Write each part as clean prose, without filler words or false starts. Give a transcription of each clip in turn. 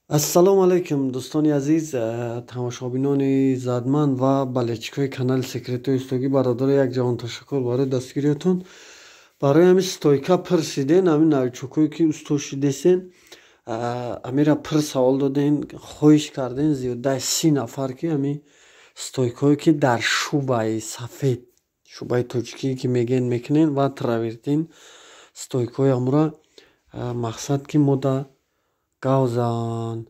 Ассалому алайкум, дӯстони азиз, тамошобинони иззатманд ва болельщикои канали Секретҳои устогӣ. Бародаро, як ҷаҳон ташаккур барои дастгириятон. Барои ҳамин стойка пурсиден, ҳамин новичокое, ки усто шидесен, амира пир савол доден, хоҳиш карден зиёдаи 30 нафар, ки ҳамин стойкое, ки дар шубаи сафед, шубаи тоҷикӣ ки мегӯен, мекунен ва травертин стойкҳои ҳамура, мақсад ки мо да гавзан.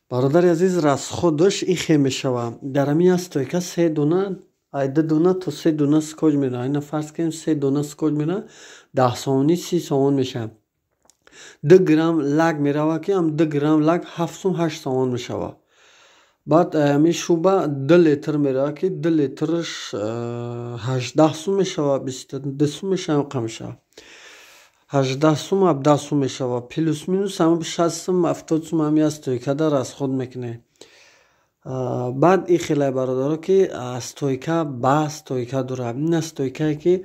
Бародари азиз, расходаш ихе мешавад. Дар ҳамин як стойка се дона, ай ду дона то се дона скотч меравад. Ина фарз кунем, се дона скотч меравад, 10 сомонӣ, 30 сомон мешавад. 2 грамм лак меравад, ки ҳам 2 грамм лак 7 сум, 8 сомон мешавад. Баъд ҳамин шуба 2 литр меравад, ки 2 литраш 18 сум мешавад, 22 сум мешавад, қа мешавад, 18 сум, 17 сум мешавад. Плюс минус ҳам 60 сум, 70 сум ҳам як стойкада расход мекунем. Баъд ин хеле, бародаро, ки стойка ба стойка дорад. Ина стойкае, ки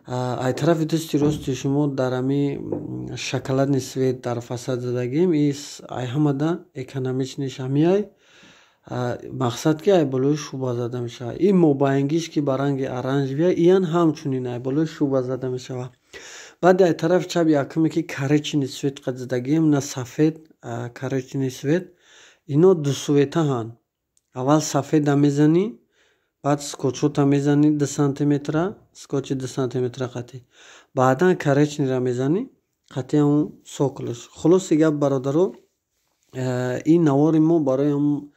ай тарафи дасти рости шумо дар ҳамин шоколадный цвет дар фасад задагим, ай ҳамада экономичныйш ҳамиай, мақсад ки ай болои шуба зада мешавад. Ин мобайнгиш, ки ба ранги оранжевый, иян ҳамчунин ай болои шуба зада мешавад. Баъд ай тарафи чап якуме, ки коричневый цвет қад задагим, на сафед, коричневый цвет, ино дуцветаҳанд. Аввал сафеда мезанӣ, баъд скотчота мезанӣ, 2 сантиметра скотчи, 2 сантиметра қатӣ, баъдан коричневыйра мезанӣ қатъи ҳамун цоколаш. Хулоси гап, бародаро, ин навори мо барои ҳамун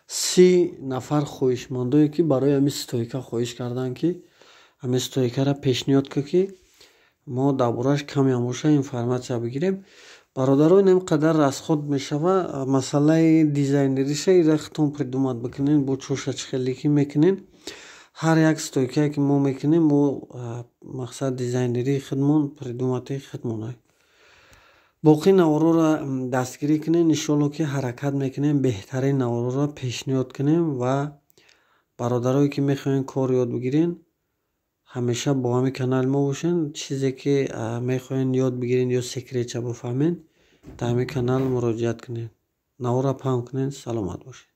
30 нафар хоҳишмандое, ки барои ҳамин стойка хоҳиш карданд, ки ҳамин стойкаро пешниҳод кун, ки мо дар борааш камеам боша информация бигирем. Бародаро, ин қадар расход мешава. Масъалаи дизайнериша ира худтон придумать бикунен, бо чоша чӣ хеле ки мекунен. Ҳар як стойкае, ки мо мекунем, мо мақсад дизайнерии худмон, придумати худмон. Боқӣ наворҳоро дастгирӣ кунем. Иншоалло, ки ҳаракат мекунем, беҳтарин наворҳоро пешниҳод кунем. Ва бародарое, ки мехоҳем кор ёд бигирен, ҳамеша бо ҳамин канали мо бошен. Чизе ки мехоҳен ёд бигирен ё секретша бифаҳмен, дар ҳамин канал муроҷиат кунед, наворро паҳн кунед. Саломат бошед.